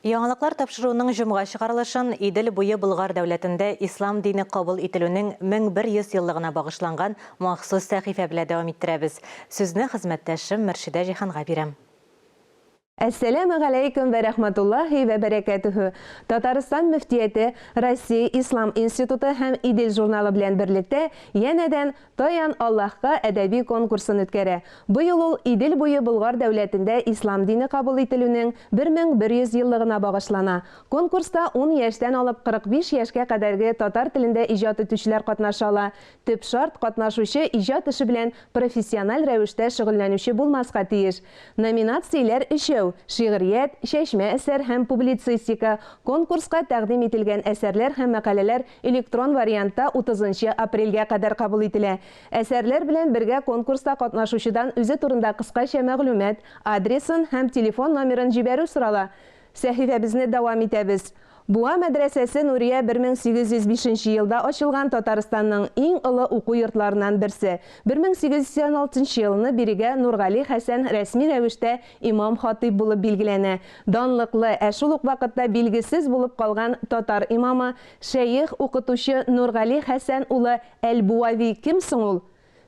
Яңалыклар тапшыруының җомга чыгарылышын Идел буе Болгар дәүләтендә ислам дине кабул ителүнең 1100 еллыгына багышланган махсус сәхифә белә дәвам иттерәбез. Сүзне хезмәттәшем Мөршидә Җиһанга бирәм. Әссәләмү галәйкүм вә рәхмәтуллаһи вә бәрәкәтүһү! Татарстан мөфтияте, Россия Ислам институты һәм Идел журналы белән берлектә янәдән Таян Аллаһка әдәби конкурсын үткәрә. Быел ул Идел буе Болгар дәүләтендә ислам дине кабул ителүнең 1100 еллыгына багышлана. Конкурста ун яшьтән алып 45 яшькә кадәрге татар телендә иҗат итүчеләр катнаша ала. Төп шарт, катнашучы иҗат эше белән профессиональ рәвештә шөгыльләнүче булмаска тиеш. Номинацияләр өчәү, шигърият, чәчмә әсәр һәм публицистика. Конкурска тәкъдим ителгән әсәрләр һәм мәкаләләр электрон вариантта утызынчы апрельгә кадәр кабул ителә. Әсәрләр белән бергә конкурста катнашучыдан үзе турында кыскача мәгълүмат, адресын һәм телефон номерын җибәрү сорала. Сәхифәбезне дәвам итәбез. Буа мәдрәсәсе Нурия 1805 нче елда ачылган Татарстанның иң олы уку йортларыннан берсе. 1886 нчы елны бирегә Нургали Хәсән рәсми рәвештә имам-хатыйб булып билгеләнә. Данлыклы, ә шул ук вакытта билгесез булып калган татар имамы, шәех, укытучы Нургали Хәсән улы әл-Буави кем соң ул?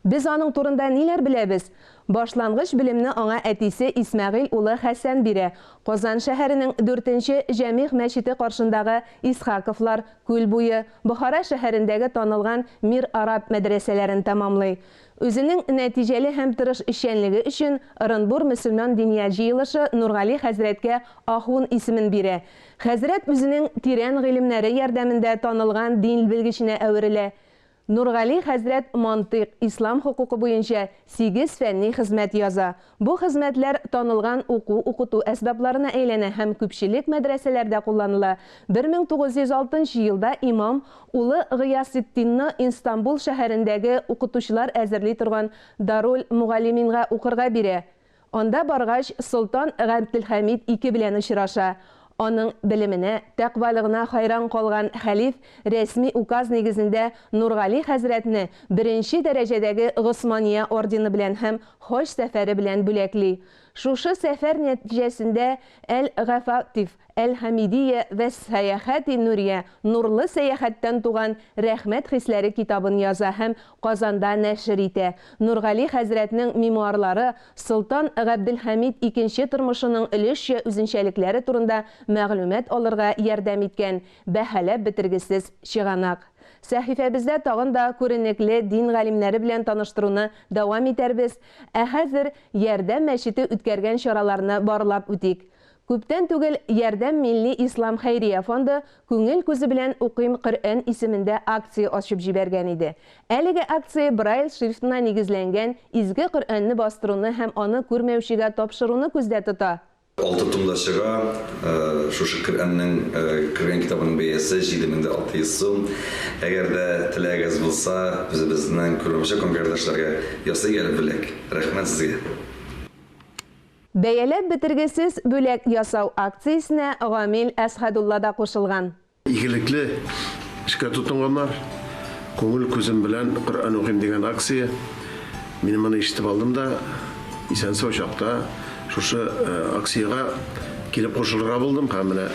Без аның турында ниләр беләбез? Башлангыч белемне аңа әтисе Исмәгыйль улы Хәсән бирә. Казан шәһәренең дүртенче Җәмигъ мәчете каршындагы Исхаковлар, Күл буе, Бохара шәһәрендәге танылган Мир Араб мәдрәсәләрен тәмамлый. Үзенең нәтиҗәле һәм тырыш эшчәнлеге өчен Ырынбур мөселман диния җыелышы Нургали хәзрәткә ахун исемен бирә. Хәзрәт үзенең тирән гыйлемнәре ярдәмендә танылган дин белгеченә әверелә. Нургали хәзрәт мантыйк, ислам хокукы буенча сигез фәнни хезмәт яза. Бу хезмәтләр танылган уку-укыту әсбапларына әйләнә һәм күпчелек мәдрәсәләрдә кулланыла. 1906 нчы елда имам улы Гыясетдинны Инстанбул шәһәрендәге укытучылар әзерли торган Даруль-мөгаллиминга укырга бирә. Анда баргач, солтан Габделхәмид I белән очраша. Аның белеменә, тәкъвалыгына хайран калган хәлиф рәсми указ нигезендә Нургали хәзрәтне беренче дәрәҗәдәге Госмания ордены белән һәм хаҗ сәфәре белән бүләкли. Шушы сәфәр нәтиҗәсендә Әл-Гафатиф Әл-Хәмидия вәс-сәяхәти Нурия, Нурлы сәяхәттән туган рәхмәт хисләре китабын яза һәм Казанда нәшер итә. Нургали хәзрәтнең мемуарлары солтан Габделхәмид икенче тормышының өлешчә үзенчәлекләре турында мәгълүмат алырга ярдәм иткән бәһаләп бетергесез чыганак. Сәхифәбездә тагын да күренекле дин галимнәре белән таныштыруны дәвам итәрбез, ә хәзер Ярдәм мәчете үткәргән чараларны барлап үтик. Күптән түгел Ярдәм милли ислам хәйрия фонды Күңел күзе белән укыйм Коръән исемендә акция ачып җибәргән иде. Әлеге акция Брайль шрифтына нигезләнгән Изге Коръәнне бастыруны һәм аны күрмәүчегә тапшыруны күздә тота. Алты томда чыга. Шушы Коръәннең, Коръән китабының бәясе 7600 сум. Әгәр дә теләгегез булса, үзебезнең күрмәүче кан-кардәшләргә ясыйк әле бүләк. Рәхмәт сезгә. Бәяләп бетергесез бүләк ясау акциясенә Гамил Әсхәдулла да кушылган. Игелекле эшкә тотынганнар. Күңел күзем белән Коръән укыйм дигән акция. Мин моны ишетеп алдым да, исән-сау чакта шушы акциягә килеп кушылырга булдым һәм менә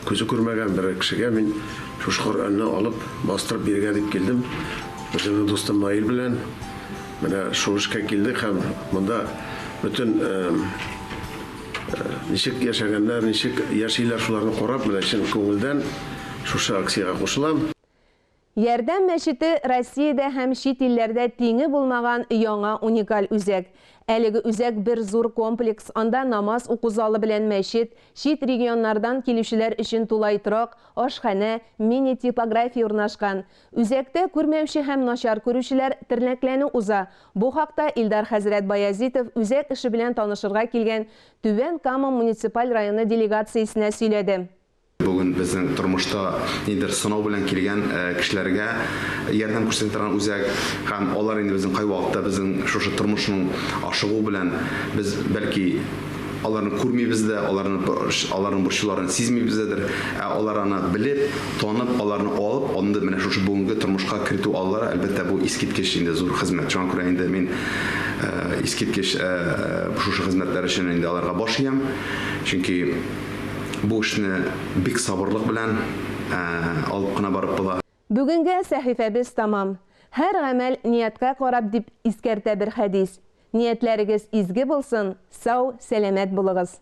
күзе күрмәгән бер кешегә мин шушы Коръәнне алып, бастырып бирергә дип килдем. Үземнең дустым Наил белән. Менә шул эшкә килдек һәм монда бөтен ничек яшәгәннәр, ничек яшиләр, шуларны карап, менә чын күңелдән шушы акциягә кушылам. Ярдәм мәчете Россиядә һәм чит илләрдә тиңе булмаган яңа уникаль үзәк. Әлеге үзәк бер зур комплекс, анда намаз уку залы белән мәчет, чит регионнардан килүчеләр өчен тулай торак, ашханә, мини-типография урнашкан. Үзәктә күрмәүче һәм начар күрүчеләр тернәкләнү уза. Бу хакта Илдар хәзрәт Баязитов үзәк эше белән танышырга килгән Түбән Кама муниципаль районы делегациясенә сөйләде. Бүген безнең тормышта ниндидер сынау белән килгән кешеләргә ярдәм күрсәтә торган үзәк һәм алар инде безнең кайвакытта безнең шушы тормышның ашыгуы белән без бәлки аларны күрмибез дә, аларны аларның борчуларын сизмибез дәдер, ә алар аны белеп, танып, аларны алып, аны менә шушы бүгенге тормышка кертү аллары, әлбәттә, бу искиткеч инде зур хезмәт. Шуңа күрә инде мин искиткеч шушы хезмәтләр өчен инде аларга баш иям. Чөнки бу эшне бик сабырлык белән алып кына барып була. Бүгенгә сәхифәбез тәмам. Һәр гамәл нияткә карап дип искәртә бер хәдис. Ниятләрегез изге булсын, сау, сәламәт булыгыз.